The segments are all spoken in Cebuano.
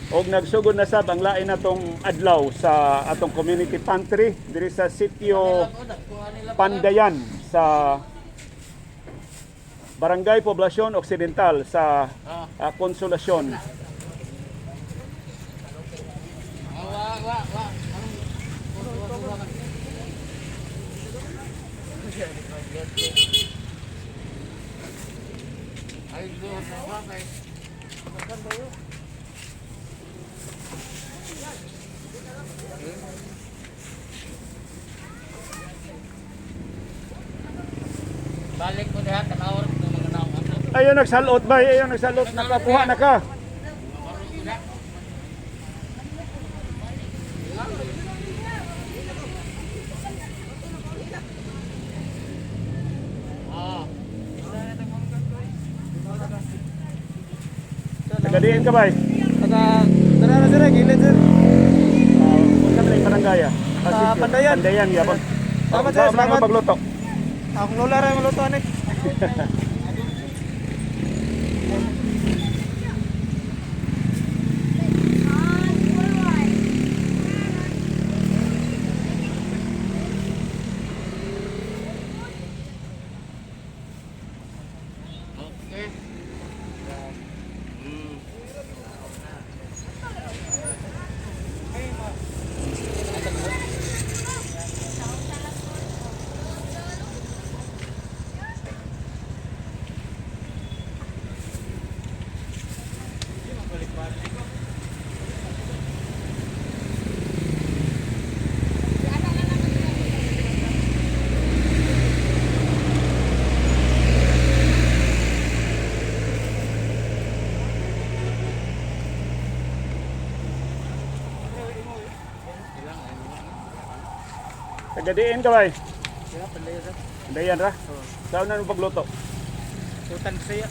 Og nagsugod na sab ang lain natong adlaw sa atong community pantry diri sa sitio Pandayan sa Barangay Poblacion Occidental sa Consolacion. Balik ko diha tanawar ko mga naong ato. Ayun nagsalot bay, ayun nagsalot, nakakuha na ka. Ah. Tagadiin ka bay. Taga, tara na sir, gilid sir. Unsa man ang barangay ah? Sa Sitio. Pandayan. Pandayan gyapon. Salamat, sir. Saan man Salamat. pagluto? Akong lola ra maluto ani. Okay. Tagadiin ka bay. Pandayan ra. Saan na nung pagluto? Sultan Bisaya.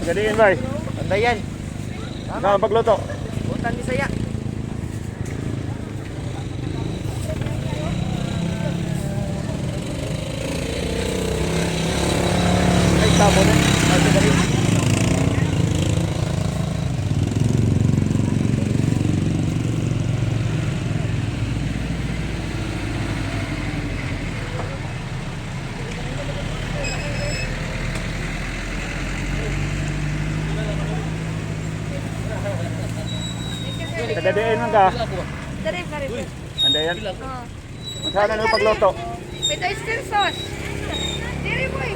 Tagadiin bay. Pandayan. Saan ang pagluto? Sultan Bisaya. Ay, tabo na. Ate dali. Tagadiin man ka. Dere, dere. Pandayan. Oh. Saan na nung pagluto? With oyster sauce. Dere, boy.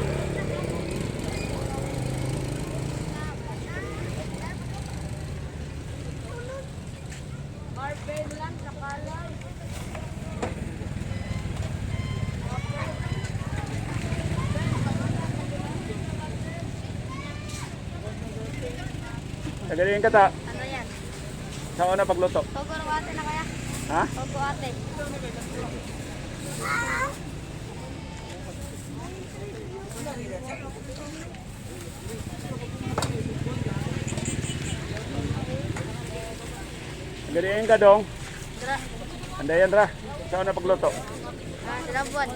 Marvel lang, nakalay. Tagadiin ka ta. Ano yan? Saan na pagluto? Togo ng ate na kaya? Ha? Togo ate. Tagadiin ka dong. Dra. Pandayan ra. Saan na pagluto? Ah, sinabuan.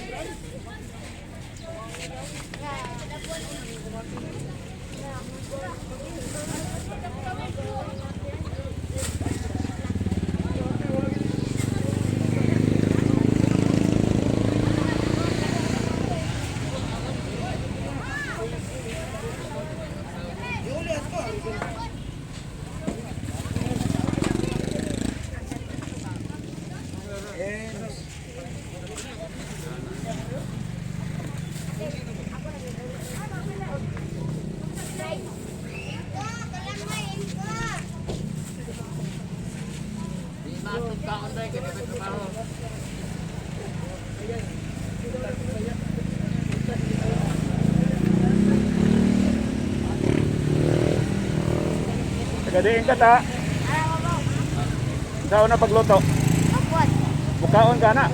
Di matod kaon dai kay may trabaho. Tagadiin ka ta. Saan na pagluto? Apuan. Mukaon ka na.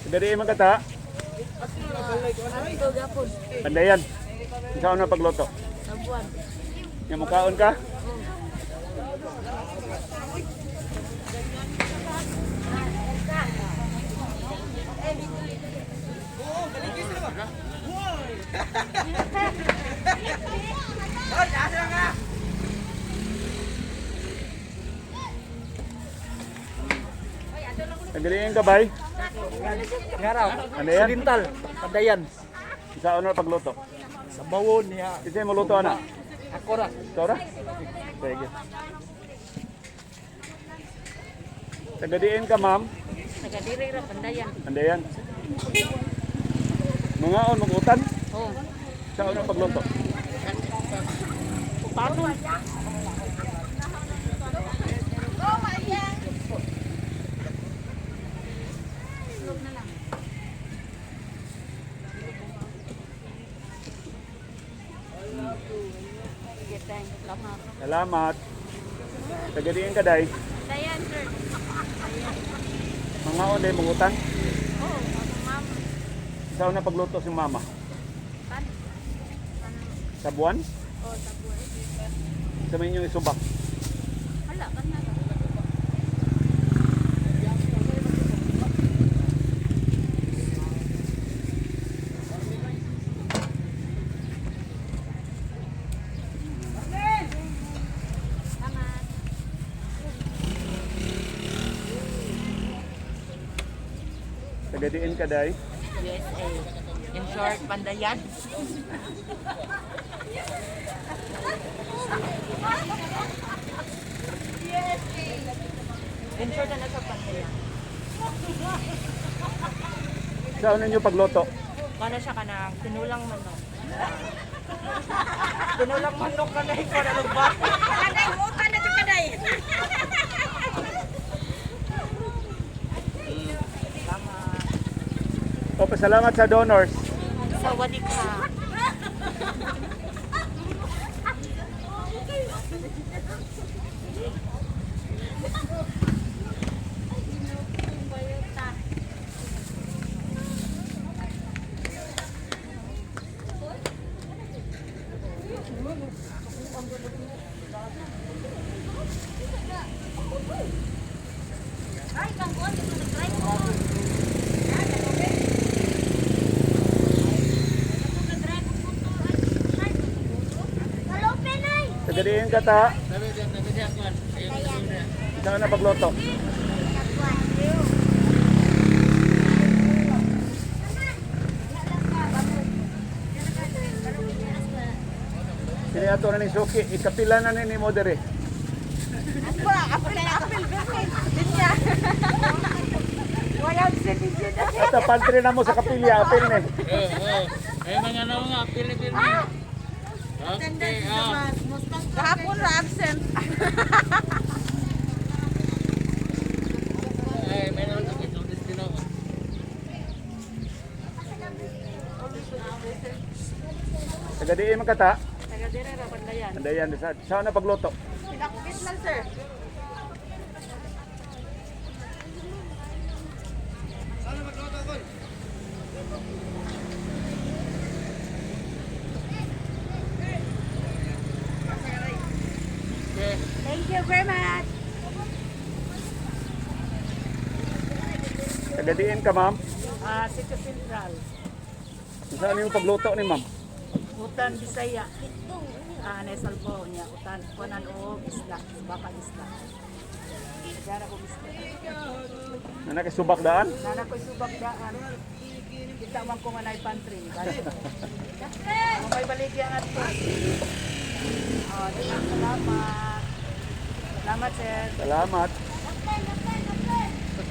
Dali man kata. Ato gapon. Pandayan. Ikaw na pagluto. Sabuan. Nga mukaon ka? Nagaliin ka bay? Ngaraw. Ano yan? Silintal. Pandayan. Isa na pagluto. Sa bawon niya. Kasi mo luto ana. Ako ra. Tora? Sige. Tagadiin ka, ma'am. Taga diri ra Pandayan. Andayan. Mga on magutan. Oh. Sa ano pagluto? Paano? Salamat. Tagadiin ka, day. Dayan, sir. Mga on day magutan. Oh, ma'am. Sa ano pagluto si mama? Pan. Sa buwan? Oh, sabuan. Sa may inyong isubak. Wala ka na. Salamat. Tagadiin ka, day. USA. In short, Pandayan. In short, ano sa Pandayan? Sa ano inyo pagluto? Kano siya ka ng tinulang manok. Tinulang manok ka na ikaw na ba? Kaday, mutan na ito kaday. O, pasalamat sa donors. Sawadee ka. Ay, kangkuan, ito nag-try ko. Tagadiin ka, ta. Sa ano pagluto? Kini ato na ni Suki, ikapila na ni mo dere. Apel, apel, apel. Dinya. Walang citizen. At pantry na mo sa kapilya, apil ni. Eh, mga naong nga, pili-pili. Okay, ah. Kahapon ra absent. Eh, meron sa itong destino. Tagadiin man ka ta. Taga dire ra Pandayan. Andayan sa sa ano pagluto? Pinakbit lang, sir. Thank you very much. Tagadiin ka, ma'am. Ah, City Central, Sa ano yung pagluto ni ma'am? Utan Bisaya. Ah, na salbo niya utan kunan og isla, baka isla. Dara ko isla. Nana kay subak daan? Nana ko subak daan. Kita man ko manay pantry ni balik. May baligya ato. Oh, di salamat. Salamat, sir. Salamat.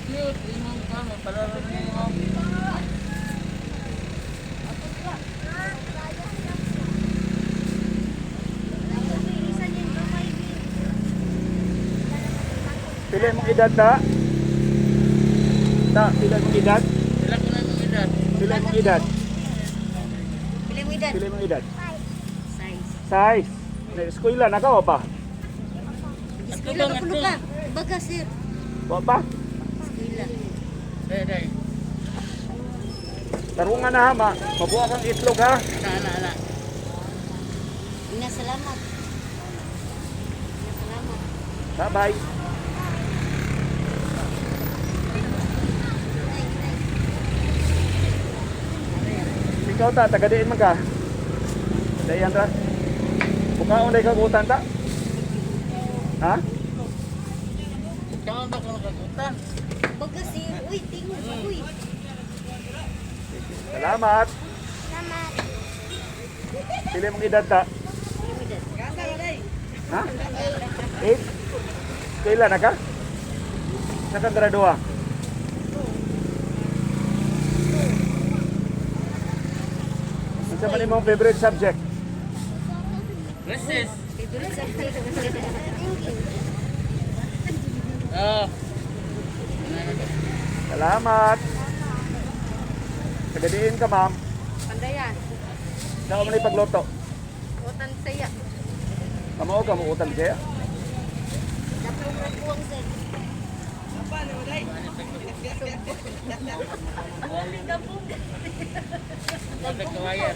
Cute, imong ka, may palaro ni mo. Pila imong edad ta? Ta, pila imong edad? Sila ko na itong edad. Pila imong edad? Pili mo edad. Pila imong edad? Size. Size. Na eskwela na ka o pa? Eskwela ka pulo ka. Baga sir. Wa pa? Eskwela. Day, day. Tarungan na ha, ma. Mabuha kang itlog ha. Ana, ana, ana. Ina salamat. Ina salamat. Bye-bye. Inay, inay. Ikaw ta, taga diin man ka. Dayan ra. Bukaon day kagutan ta. Ha? Kaon ba ko nakagutan? Baga sir. Uy, tingog. Uy. Salamat. Salamat. Pila imong edad ta? Pili mo edad. Ha? 8? Kailan na ka? Sa ka graduwa? Unsa man imong favorite subject? Recess. Favorite subject. Oh. Salamat. Tagadiin ka, ma'am. Pandayan. Saan mo na ipagluto? Utan saya. Kamao ka mo utang siya. Datong rakuang sir. Nagkawayan.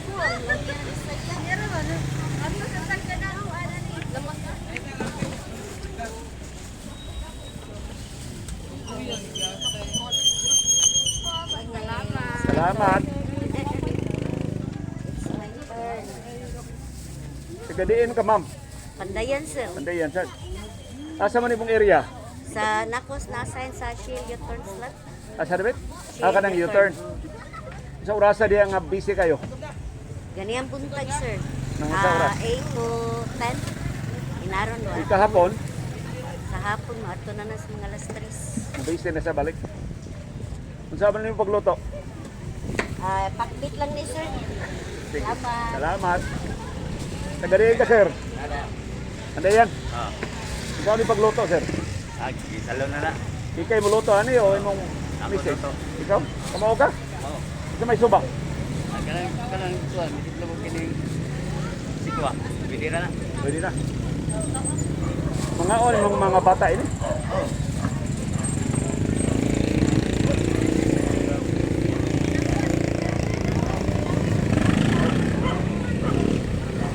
Salamat. Tagadiin ka, ma'am. Pandayan sir. Pandayan, sir. Asa man imong area? Sa Nakos na-assign sa Shell U-turn slot. Asa dapat? Ah, kanang U-turn. Sa orasa diya nga busy kayo. Ganyan buntag sir. Nang sa oras? 8 to 10. Inaron wa. Ikahapon, Sa hapon ato na na sa mga alas 3. busy na sa balik. Unsa man imong pagluto? Pakbit lang ni sir. Sige. Salamat. Salamat. Tagadiin ka, sir. Andayan. Ah. Ikaw ni pagluto, sir. Ah, gisalo na na. Ikay mo luto ani o imong Ako misis? luto. Ikaw? Kamao ka? Oo. Sa may suba. Ah, kanang kanang kuan, bitlo ko kining sikwa. Pwede ra na. Pwede na. Mga on imong mga bata ini. Oh.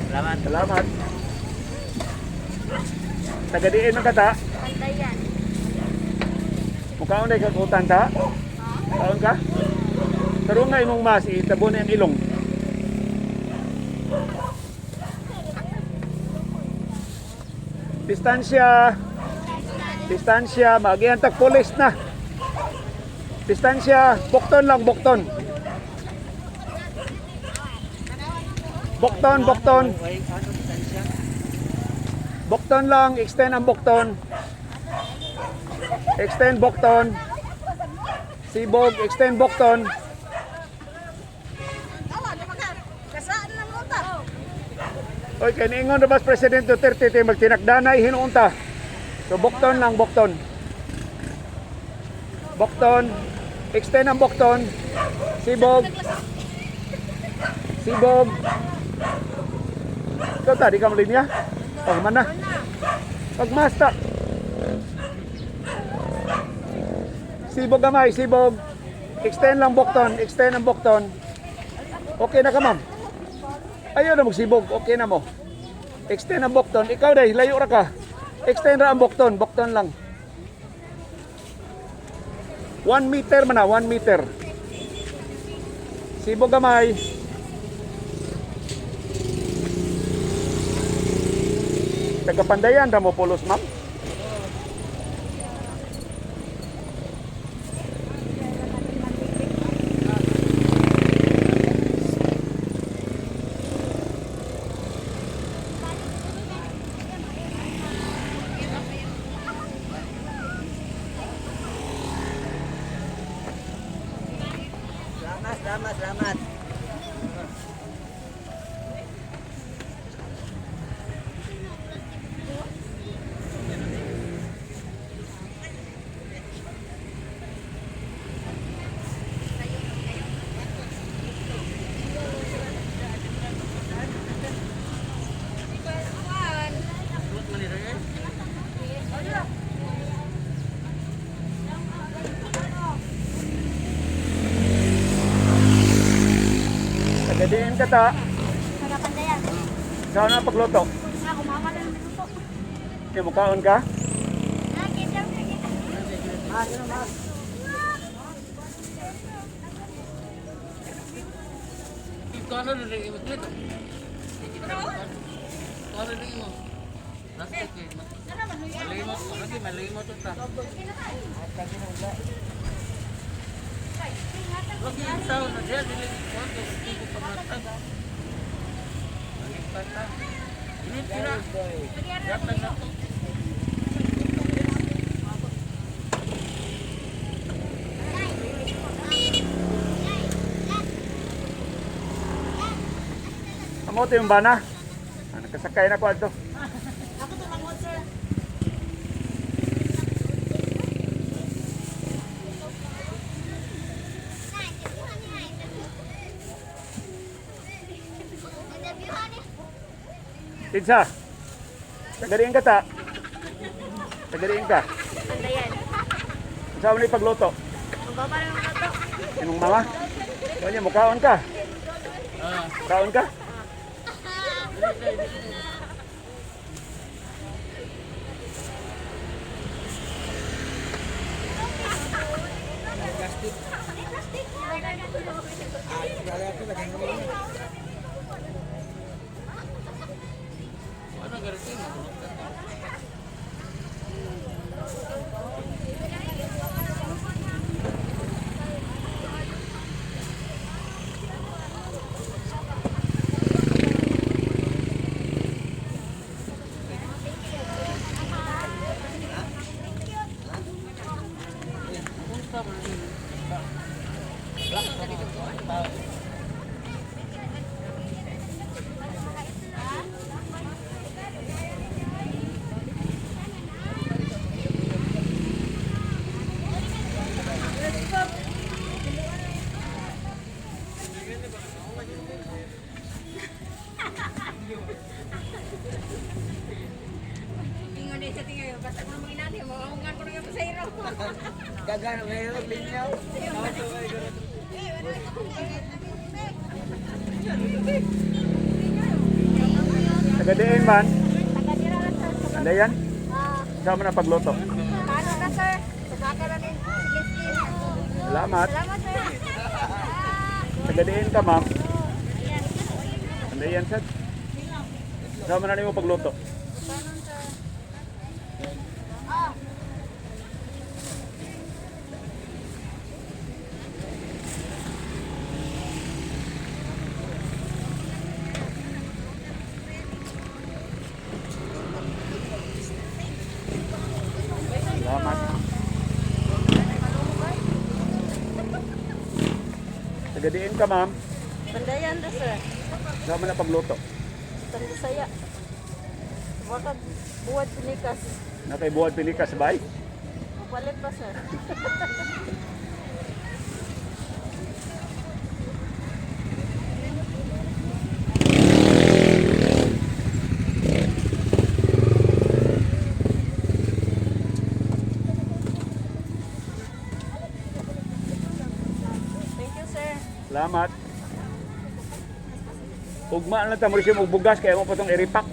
Salamat. Salamat. Tagadiin man ka ta. Pandayan. Mukaon day kagutan ta. Kaon ka? Karon nga imong mas itabo ni ang ilong. Distansya. Distansya, magian tag pulis na. Distansya, bukton lang, bukton. Bukton, bukton. Bukton lang, extend ang bukton. Extend bukton. Sibog, extend bukton. Oy, kay niingon na ba President Duterte ti magtinakdanay hinuunta. So bukton lang, bukton. Bukton. Extend ang bukton. Sibog. Sibog. Ikaw ta, di ka malinya? Pagman na. Pagmasta. Sibog gamay, sibog. Extend lang bukton, extend ang bukton. Okay na ka, ma'am. Ayaw na magsibog, okay na mo. Extend ang bukton. Ikaw day, layo ra ka. Extend ra ang bukton, bukton lang. 1 meter man na, 1 meter. Sibog gamay. Tagapandayan ra mo pulos, ma'am. Salamat, salamat, salamat. Tagadiin ka ta. Taga Pandayan. Saan na pagluto? Ako mama lang nagluto. Kaya mukaon ka? Ah, kita kita. Kano na rin imo dito. Kano na imo. Plastic eh. Malimot, lagi malimot ta. Lagi yung tao na diya, dili ko kay ko pamatag. Malipat ta. Init sila. Dapat na to. Amo to yung bana. Ah, nakasakay na ko adto. Ako to manghod, sir. Tinsa. Tagadiin ka ta. Tagadiin ka. Pandayan. Saan mo na ipagluto? Mababa lang nagluto. Imong mama? Kanya mukaon ka. Ah, Kaon ka? ano garati mo? Ingon sa tingayo, basta ko mga inani, mga ungan ko nga pasayro. Dagan ngayon linyaw. Tagadiin man. Taga dira lang sir. Andayan. Ah, Saan mo na pagluto? paano na sir? Subaka na ni. Sige, sige. Salamat. Salamat sir. Tagadiin ka, ma'am. Andayan, sir. Saan mo na nimo pagluto? Salamat. Tagadiin ka, ma'am. Pandayan ra, sir. Saan mo na pagluto? Tandisaya. Baka buwad pinikas. Nakaibuhat pilikas, bay? Palit pa, sir. Thank you, sir. Salamat. Ugma lang ta mo siya bugas kaya mo pa tong iripak.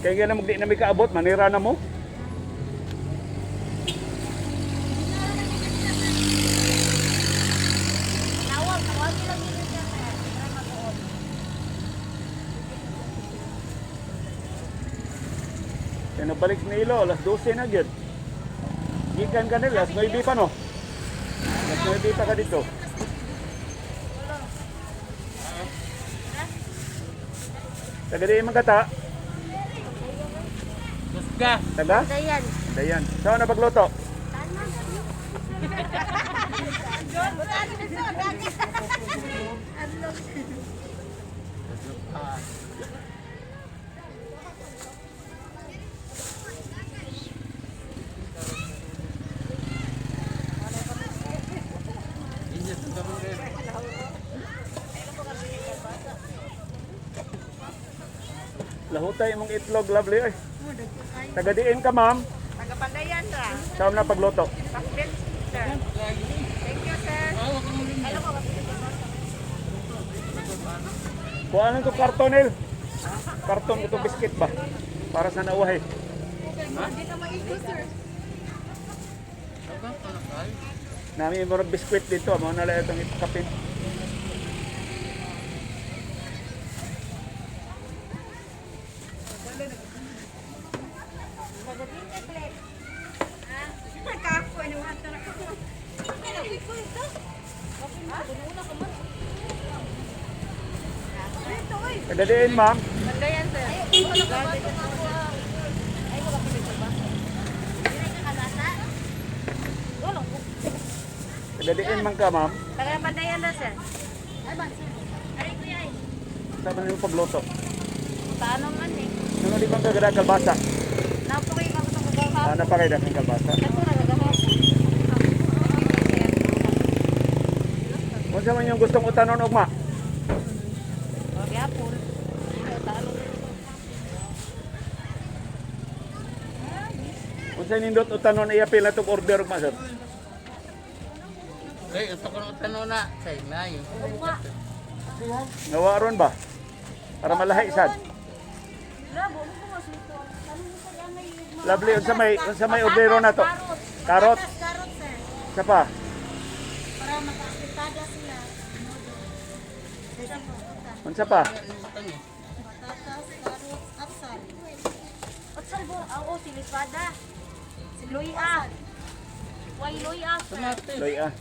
Kaya nga na di na may kaabot, manira na mo. Tawag, tawag lang yun sir. Para matuod. Kaya nabalik ni Ilo, alas 12 na gyud. Gikan ka nila, alas 9 pa no. Alas 9 pa ka dito. Taga di man kata. Kusga. Taga? Dayan. Dayan. Saan na pagluto? Inyo sa damon kayo. Lahutay imong itlog, lovely. Ay. Taga diin ka, ma'am. Taga Pandayan ra. Saan na pagluto? Pakbet, sir. Thank you, sir. Ah, wag mo rin. Hello, ko. Kuha lang itong karton, Nel. Karton itong biscuit ba? Para sa nauhay. Nami yung mga biscuit dito. Mga nala itong ipakapin. Kadaliin, ma'am. Bandayan, sir. Kadaliin man ka, ma'am. Taga Bandayan na, sir. Sabi na yung pagluto. Paano man eh. Nung di bang kagada kalbasa? Napakay ka sa kagawa. Ano pa kayo daking kalbasa? Ako na gagawa. Kung sa man yung gustong utanon ugma. Gyapon. Kung sa nindot utanon iapil na itong order ugma, sir. Ay, ito ko nung tanong na. Say, maayo. Nawaron ba? Para malahi sad. Lovely unsa may ordero na to? Karot. Karot, sir. Isa pa. Para maka-apitada sila. Unsa pa? Patatas, carrots, atsal. Atsal bo, oo, silipada. Luya. Way luya, sir. Loy ah.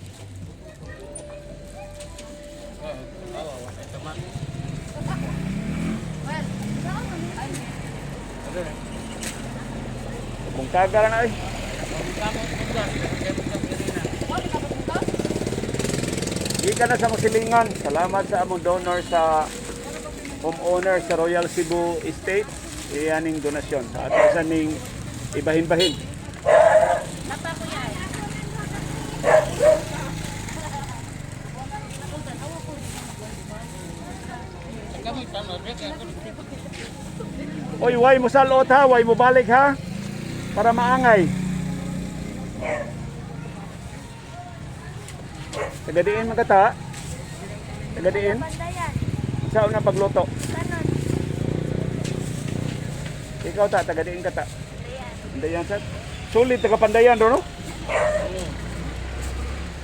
Kung kagara na ay. Gikan na sa Musilingan. Salamat sa among donor sa homeowner sa Royal Cebu Estate. Iyan ning donasyon sa ato sa ning ibahin-bahin. Napa ko yan. Oy, way mo salot ha, way mo balik ha. Para maangay. Tagadiin man kata. Tagadiin. Bandayan. Sa una pagluto. Kanon. Ikaw ta, tagadiin ka ta. Pandayan sa. Sulit taga Pandayan do no?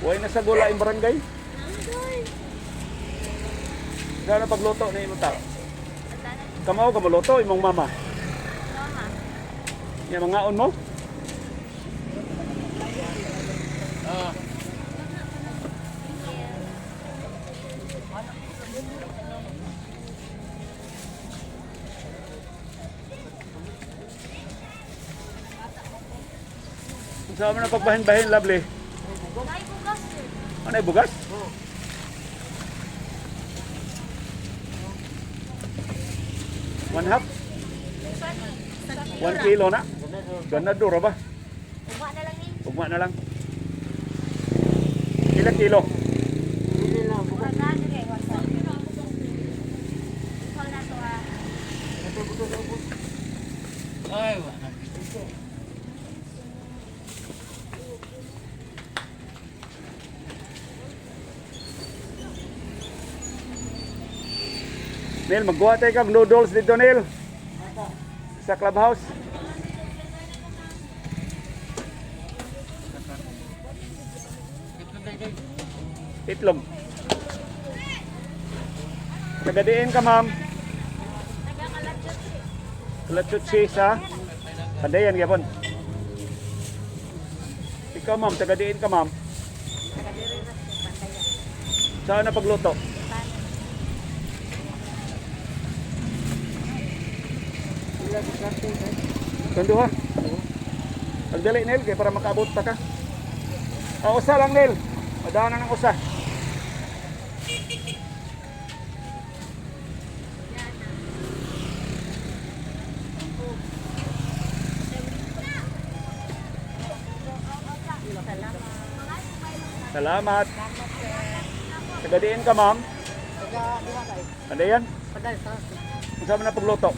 Way na sa gula yung barangay. Sa una pagluto ni imo ta. Kamao ka moluto imong mama. Mama. Nya mangaon mo? Sa na pagbahin-bahin, lovely. Ay, bugas, sir. Ano ay bugas? One half? 1 kilo na? Ganadura ba? Ugma na lang eh. Ugma na lang. Ilang kilo? Murag na, sige, wasa. Ikaw na to, ah. Ay, wala. Neil, magkuha tayo kag noodles dito, Neil. Sa clubhouse. Itlog. Tagadiin ka, ma'am. Kalatutsi sa Pandayan, gyapon. Ikaw, ma'am, tagadiin ka, ma'am. Saan na pagluto? Kanduha. Pagdali, Nel, kay para makaabot pa ka. Ah, usa lang, Nel. Madaan na ng usa. Salamat. Tagadiin ka, ma'am. Ano yan? Paday sa Unsa man na pagluto?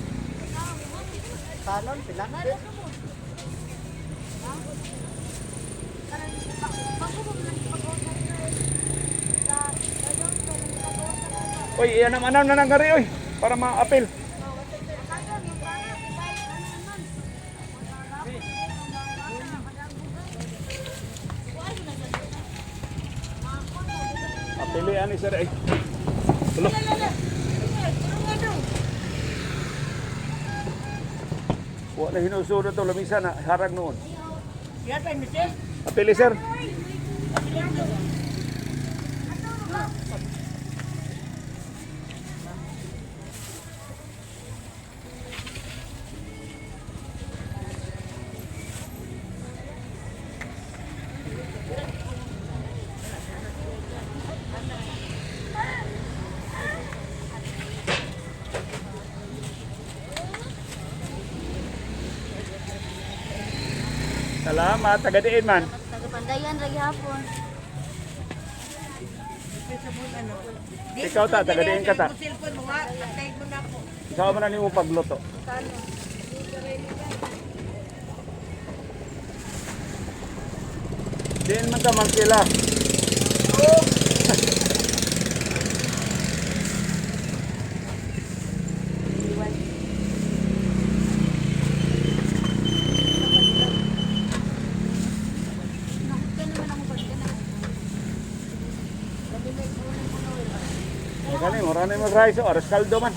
tanon sila. Oy, iyan ang anam na nang gari, oy. Para ma-appeal. Apilian ni sir ay. Tulo. Wa na hinuso na to lamisa na harag noon. Apili, sir. Salamat, taga diin man. Tagapandayan lagi hapon. Ikaw ta, taga diin ka ta. Cellphone mo nga, patay mo na ako. Ikaw man na nimo pagluto. Diin man ka Marcela. Ay kani mura na mo rice o aras kaldo man.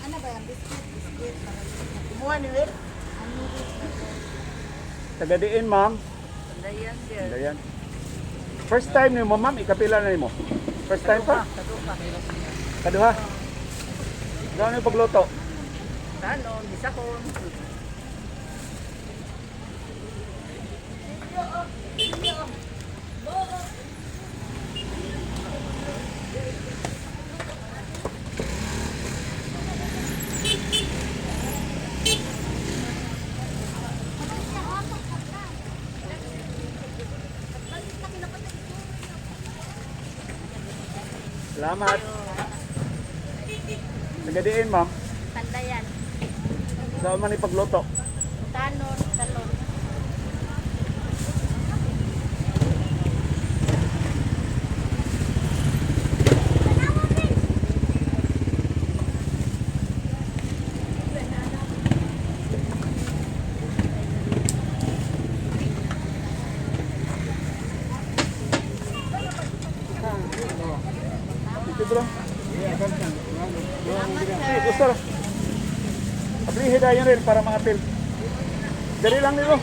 Ano ba yan? Biscuit, biscuit. Kumuha ni Will. Taga diin, ma'am. Pandayan, sir. Ayan. First time nimo, ma'am, ikapila na nimo. First time pa? Kaduha. Gano yung pagluto? Tanon, bisakon. Salamat. Taga diin, ma'am. Pandayan. Saan man yung pagluto? Tanon, talon. Ito bro. Eh, gusto ra. Ablihe dayon rin para maapil. Dali lang nilo.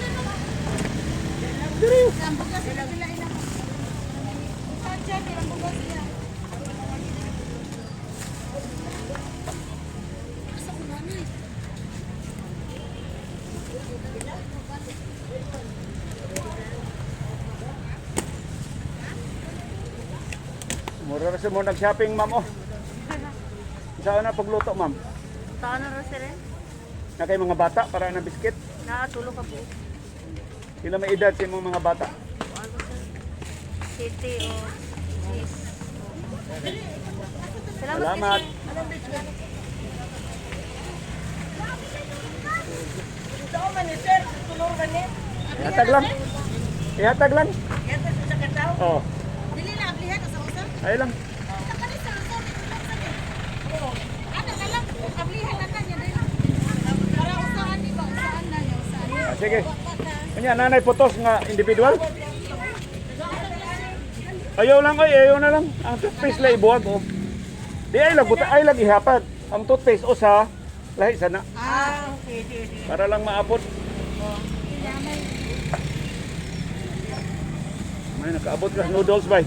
Dali. Ang bugas sila sila ina. Saan siya? Ang bugas niya. Asa ko nanay? Mura ra sa mo nag-shopping, ma'am oh. Saan na pagluto, ma'am? Tanon ra, sir. Eh. Na kay mga bata para na biscuit. Nakatulog ka po. Sila may edad sa imong mga bata. Ano, sir? City o cheese. Salamat, Salamat. sir. Ito man ni sir, tulor man ni. Ihatag lang. Ihatag lang. Yan sa kataw. Oh, Dili na ablihan sa usa. ay lang. Sa kani sa usa dito lang sa ni. Ano na lang ablihan na niya dili. Para usaan ni ba usaan na niya usaan. Ah, sige. Kanya nanay putos nga individual. Ayaw lang ay, ayaw na lang. Ang toothpaste lang ibuwag oh. Di ay lang buta ay lang ihapag. Ang toothpaste usa lahi sana Ah, okay, sige, sige. para lang maabot. May nakaabot ka sa noodles bay.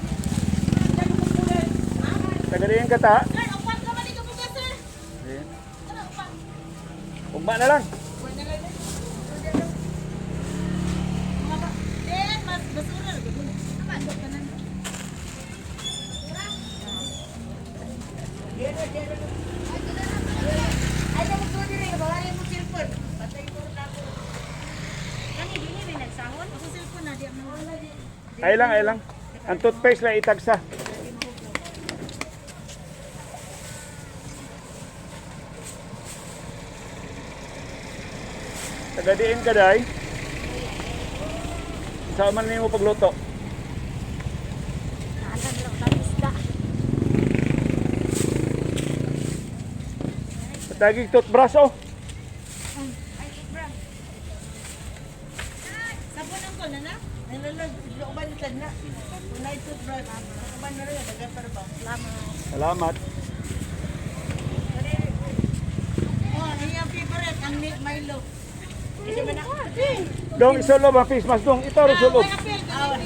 Tagalian ka ta. Sir, upat ka man ni bugas sir. Ayan. Ano upat? Ugma na lang. Mga ba? Eh, mas basura ra gud. Ama do kanan. Ay, naku, diri, bawalin mo cellphone. Patay ko na ako. Kani dili may nagsahon. Ako cellphone na di ang Ay lang, ay lang. Ang toothpaste lang itagsa. Tagadiin ka day. Saan man nimo pagluto? Naanan lang ta isda. Tagig toothbrush oh. Sabon ang ko na na. Nalalag, looban na na. Unay toothbrush. Looban na rin, dagan para ba? Salamat. Oh, ang iyang favorite, ang Milo. Kasi ba na? Dong isulob ang face mask dong. Ito rin sulob. Ah,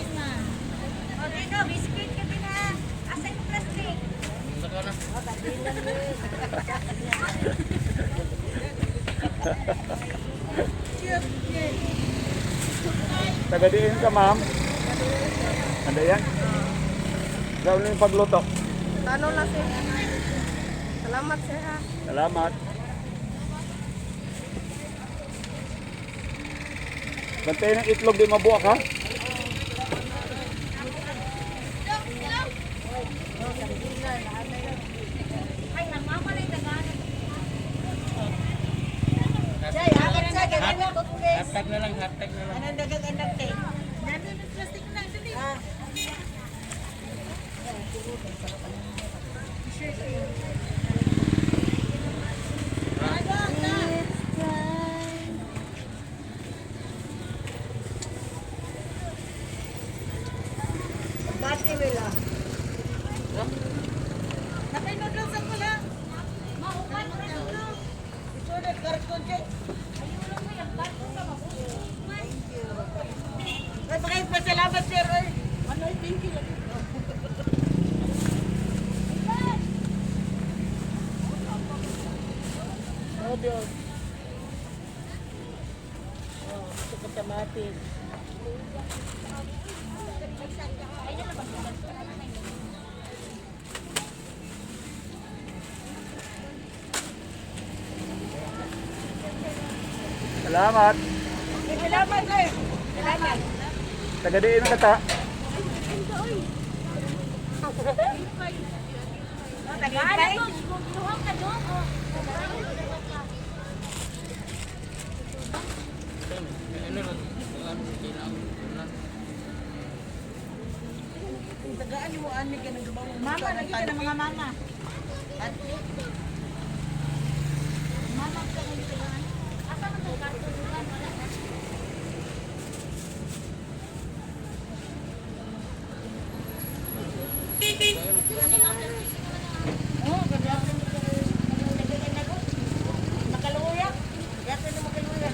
Okay, no, biscuit ka din na. Asa yung plastic? Tagadiin ka ma'am. Ano yan? Gawin yung pagluto. Ano lang sir? Salamat sir ha. Salamat. Bantay ng itlog di mabuak ha. Ay, ang mama na yung daganan. Jay, akin sa ganun na toothpaste. Hashtag na lang, hashtag na lang. Anong dagang anak eh? Dami ng plastic na. Dali. Ah. Bati wala. Nakainodol sa kula. Maupan mo rin ito. Ito na karton kay. Ayun mo yung barko ka mabuti. Ay, baka pasalamat sir. Ay, ano, thank you. Oh, Dios. Oh, ito ka kamatis. Salamat. Salamat eh. Salamat. Tagadiin ang kata. Tagalan to. Duhang ka doon. Oh. Tagaan mo ani ka nang Mama, lagi ka ng mga mama. Mama ka ng tagaan. Asa man tong karton dugan? Wala na. Oh, gagawin mo ka. Nagagan ako. Makaluya. Gagawin mo makaluya.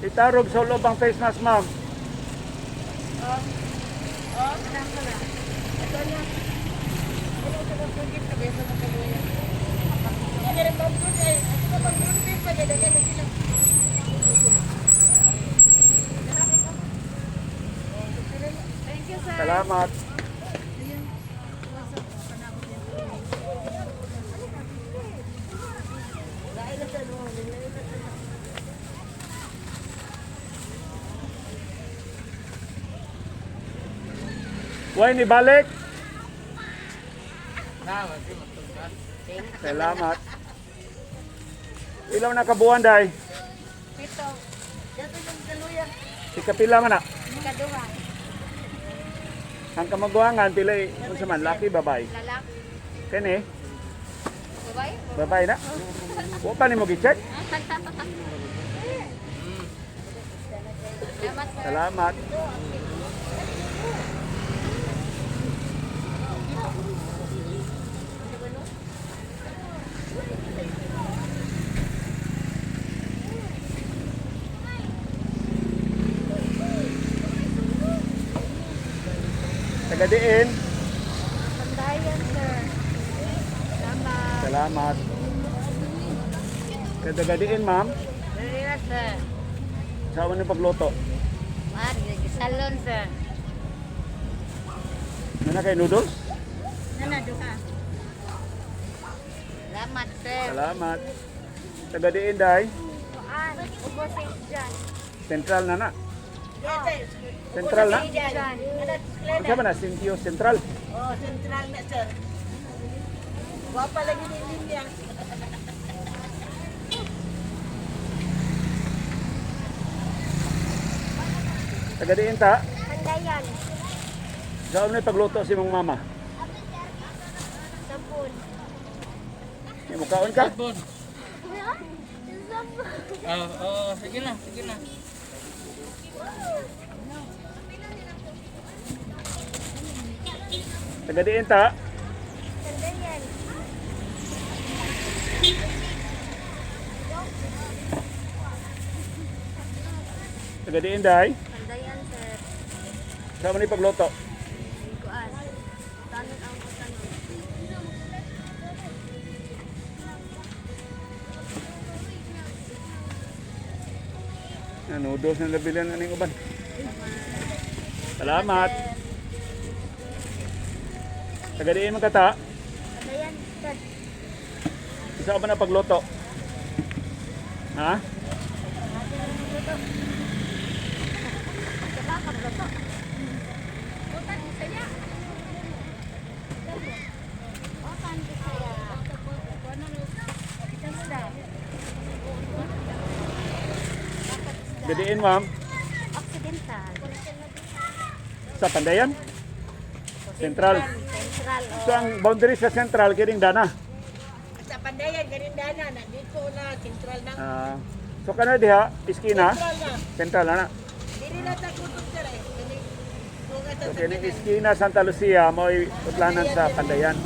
Itarog sa loob ang face mask ma'am. Oh, nang na. Ito na. Ano sa pagpugit na beso makaluya. Kaya rin pagpugit ay ito ka pagpugit pa gadagan na sila. Thank you sir. Salamat. Why ni balik? Na, wag matugba. Salamat. Ilaw na kabuan day. 7. Gagawin mo makaluya. Si kapila man na. Kaduha. Ang kamaguangan pila unsa man laki babay. Lalaki. Kini Babay. babay na. Wa pa nimo gi-check? Salamat sir. Salamat. Tagadiin. Pandayan sir. Salamat. Salamat. Kadagadiin, ma'am. Dali na sir. Sa ni pagluto. Mar, salon sir. Nana kay noodles? Nana duha. Salamat sir. Salamat. Tagadiin, day. Kuan, Ugo St. John. Central na na. Central na? John. Unsa ba na? Sintio Central. Oh, central na sir. Wa pa lagi ni linya. Tagadiin ta. Pandayan. Saan na pagluto si mong mama? May mukaon ka? Bon. Oh, oh, sige na, sige na. Taga diin ta. Taga diin day. Pandayan, sir. Sa man ni pagluto. Kuan. Tanon ang tanon. Ano, noodles na nabilin aning uban. Salamat. Taga diin man kata. Pandayan, sir. Isa ka ba na pagluto? Ha? Diba, pagluto? Utan, Bisaya. Utan, Bisaya. Taga diin, ma'am. Occidental. Sa Pandayan? Central. Central. Oh. So ang boundary sa Central kining dana. Sa Pandayan, ganin dana, nandito na, central na. Ah, so kana diha iskina, Central na. Central na na. Dili na ta kutob sir eh. Kani kung asa So sa kining iskina Santa Lucia mo'y utlanan sa Pandayan.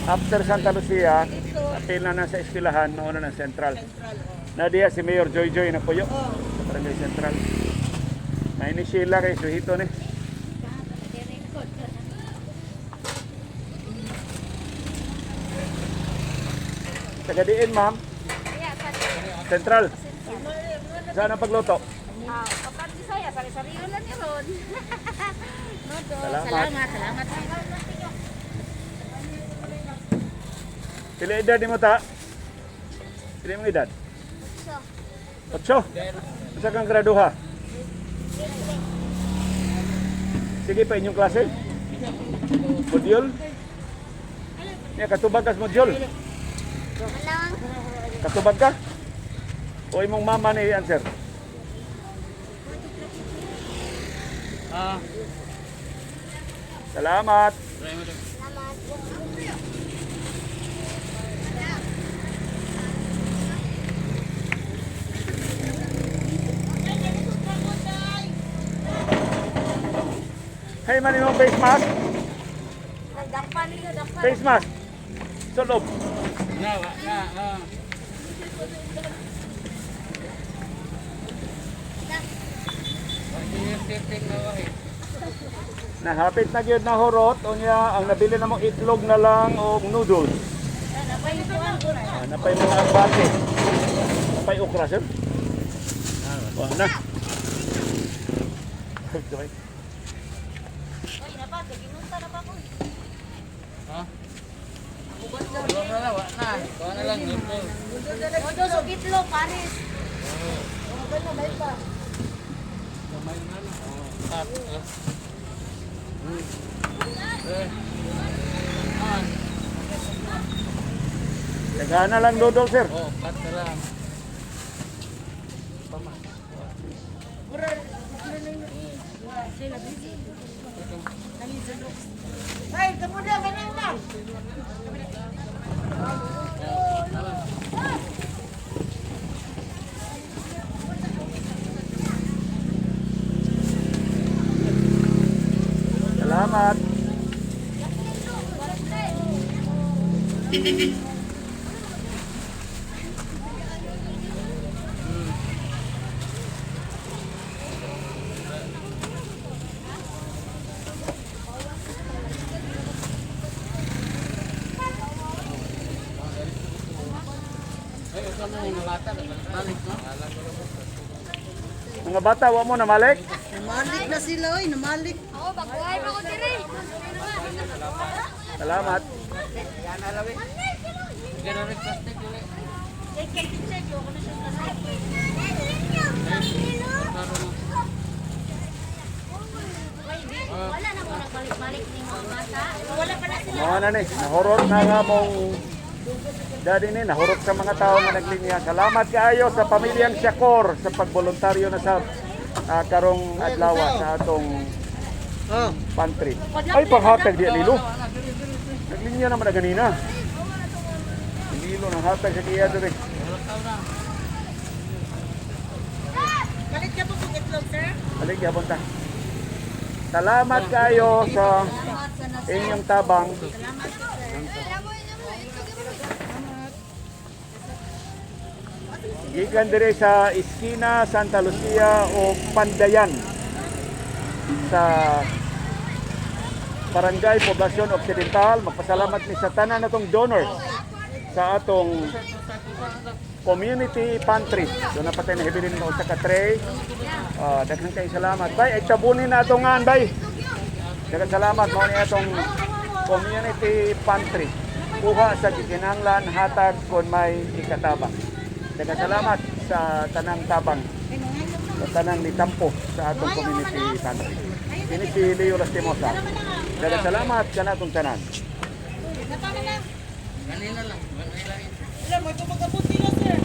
After Santa Lucia, apil na na sa eskwelahan, mauna ng Central. Central. Oh. Na diha si Mayor Joy Joy na puyo Oh. sa Barangay Central. May ni Sheila kay Suhito ni. Taga diin, ma'am. Kaya, sa Central. Saan ang pagluto? Ah, kapag Bisaya, sari-sariyo lang ni Ron. No, do. Salamat. Salamat, salamat. Pila edad ni mo ta? Pila imong edad? Otso. Usa kang graduha? Sige pa inyong klase? Module? Niya, katubag ka sa module? Katubag ka? O imong mama ni answer? Ah, Salamat. try mo daw. Hey man, imong face mask? Dakpan niyo, dakpan. Face mask. Sa loob. Na, wa na, ah. Wa, sige, na, wa, eh. Nahapit na gyud na horot unya ang nabili na mong itlog na lang og noodles. Ah, napay mga albate. Napay okra sir. Wa na. Oy, napa, ginusa na pa ko. Ha? Wa na, wa na. Wa na lang, ito. Odo so gitlo pares. Kamay na lang. Oh, cut, ah. Eh. Ah, Daghan na lang noodles sir. oh, cut na lang. Pama. Ay, kamuda kanin na. Salamat. Ay, usa mo yung lata, balik, no? Mga bata wa mo namalik? Namalik na sila, oy, namalik. Ako baguhay pa ko diri. Salamat. Ganun rin plastic, uli. Wala na mo nagbalik-balik ni mga bata. Wala pa na sila. Mao na ni, nahurot na nga mong daddy ni, nahurot sa mga tao nga naglinya. Salamat kaayo sa pamilyang Syakor sa pagboluntaryo na sa karong adlaw sa atong pantry. Ay, panghatag di lilo. Naglinya naman na ganina. Kilo ng hatag sa kiya diri. Kalit ka po kung itlog, sir? Balik gyapon ta. Salamat kayo sa inyong tabang. Gikan dire sa Iskina, Santa Lucia o Pandayan sa Barangay Poblacion Occidental. Magpasalamat mi sa tanan natong donors sa atong community pantry. Doon na patay na hibilin mo sa ka-tray. Ah, daghan kay salamat. Bay, ay tabunin na atong ngan, bay. Daghan salamat mao ni atong community pantry. Kuha sa gikinahanglan, hatag kon may ikatabang. Daghan salamat sa tanang tabang, sa tanang nitampo sa atong community pantry. Kini si Leo Lastimosa. Daghan salamat kanatong tanan. Ganina lang. Ganina lang. Wala, may pumagkabuti na, sir.